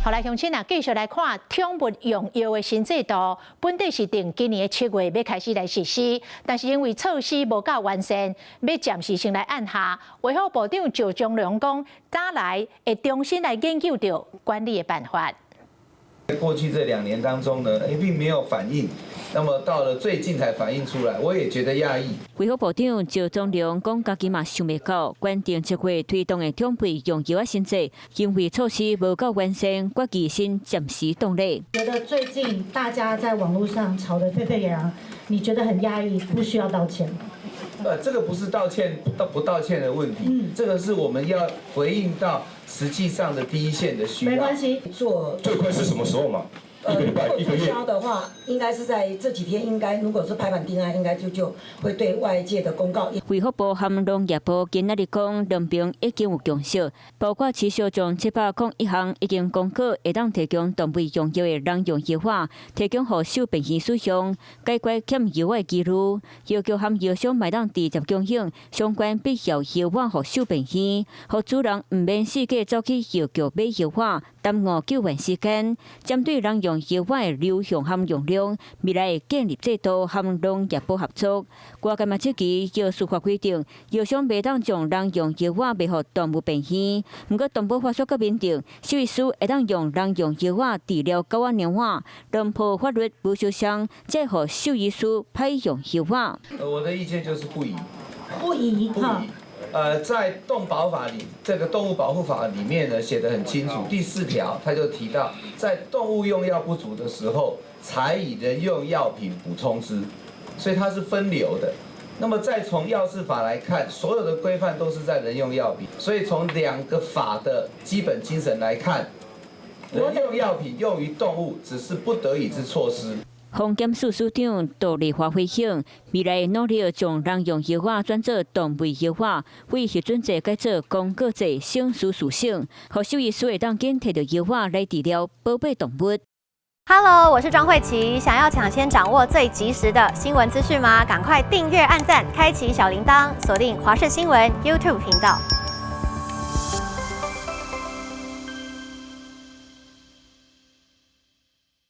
好來，鄉親啊，繼續來看寵物用藥的新制度。本底是定今年的7月欲開始來實施，但是因為措施無夠完善，欲暫時先來按下。衛福部長趙忠龍講，將來會重新來研究著管理的辦法。過去這2年當中呢，並沒有反應，那麼到了最近才反應出來，我也覺得訝異。衛福部長趙忠龍講，家己嘛想袂到，原定7月推動的長輩用藥仔新制，因為措施無夠完善，決議先暫時凍咧。覺得最近大家在網絡上吵得沸沸揚揚，你覺得很訝異，不需要道歉？這個不是道歉不道歉的問題，這個是我們要回應到實際上的第一線的需要。沒關係，做最快是什麼時候嘛？一個禮拜、一個月。的話，應該是在這幾天，應該如果是拍板定案，應該就會對外界的公告。衛福部和農業部今仔日講，兩邊已經有共識，包括持續將701項已經公告會當提供動物用藥的人用藥仔，提供予獸病院使用，解決欠藥的疑慮。藥局和藥商嘛會當直接供應相關必要藥仔予獸病院，予主人毋免四界走去藥局買藥仔，耽誤救援時間。針對人用藥仔的流向和用量，未來會建立制度和農業部合作。國家嘛積極藥事法規定，藥商袂當將人用藥仔賣予動物病院。毋過動保法所閣明定，獸醫師會當用人用藥仔治療狗仔貓仔，撞破法律無受傷，才會予獸醫師歹用藥仔。我的意見就是不宜，不宜，不宜。在動保法裡，這個動物保護法裡面呢，寫得很清楚，第4條他就提到，在動物用藥不足的時候，才以人用藥品補充之，所以它是分流的。那麼再從藥事法來看，所有的規範都是在人用藥品，所以從兩個法的基本精神來看，人用藥品用於動物只是不得已之措施。防檢署署長杜麗華回應，未來會努力將人用藥仔轉做動物藥仔，為核准制改做公告制，省時事省，予獸醫師會當緊提著藥仔來治療寶貝動物。 Hello，我是莊慧琪，想要搶先掌握最及時的新聞資訊嗎？趕快訂閱、按讚、開啟小鈴鐺，鎖定華視新聞 YouTube 頻道。